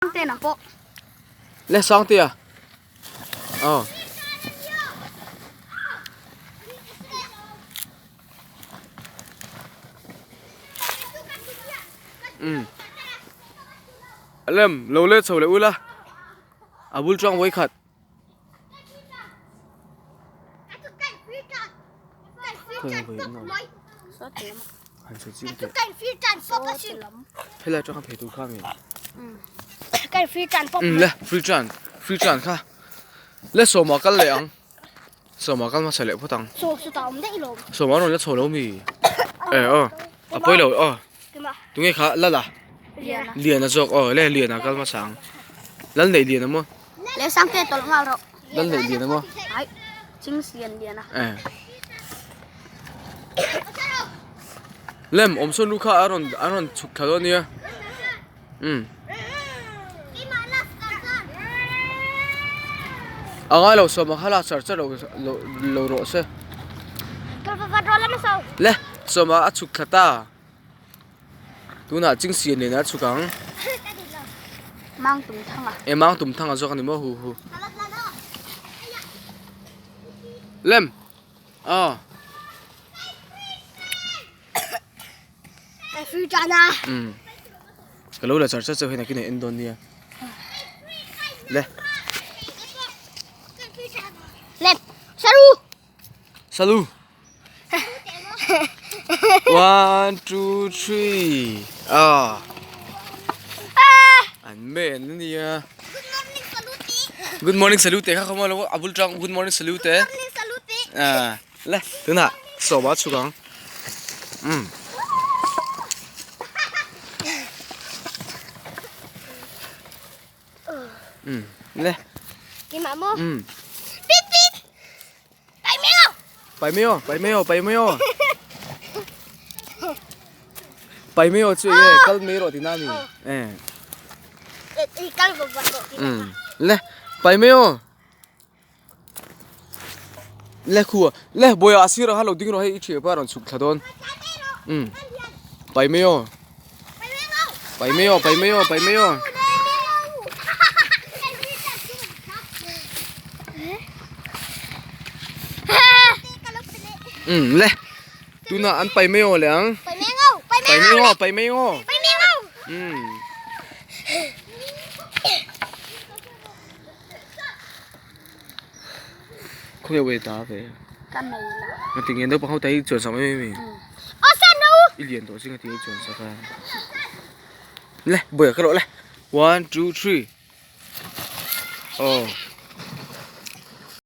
Sangte nang pawh. Le Sangte a. Aw. Um. Lem lo le chho le ula. A bul chuang vawi khat. Helai atanga phei tur kha mi le free tran free tran kha le sawma kal leh ang sawma kal hmasa leh phawt ang sawma rawn la chho lo mi e aw a pawi lo aw tunge kha lala liana zawk aw le liana kal hmasa ang lal neih liana maw Le sangte tawlh nghal rawh. Lal neih lian emaw? Ai, ching sian lian a. Eh. Lem awm sawn lu kha a rawn a rawn chhuk thla dawn nia. Um. A ngai lo sawm a kha la char char lo lo lo rawh se. Le sawm a a chhuk thla ta. Tunah ching sian nen a chhuk ang. Mang tum thanga. E mang tum thanga zawk ani maw hu hu. Lem. Ah. Ka free tana. Um. Ka lo la char char chau hian akin a en dawn nia. Le. Lem. Saru. Salu. One, two, three. Ah. An men ania. Good morning salute kha khama lo abul tang good morning salute. Good morning salute. Ah, le tuna soba chukang. Um. Um, le. Kima mo. Um. Pit pit. Pai mai aw, pai mai aw, pai mai aw. Pai mai aw chu e kal mai rawh tina mi. Eh. Kal rawh rawh tina. Um. Le, pai mai aw. Le khu le boya asira ha lo ding rawh hei i thian pa rawn chhuk thla dawn. Um. Pai mai aw. Pai mai aw, pai mai aw, pai mai aw. Um le. Tuna an pai mai aw le ang. Pai mai aw, pai mai aw, pai mai aw. Pai mai aw. Um. Khawnge wei ta ve. Ka nei la. Nga tinge naupang ho te hi chuan sak mai mai mi. Aw sa no. I lian tawh chi nga tinge chuan sak a. Le boya ka rawh le. One two three. Oh.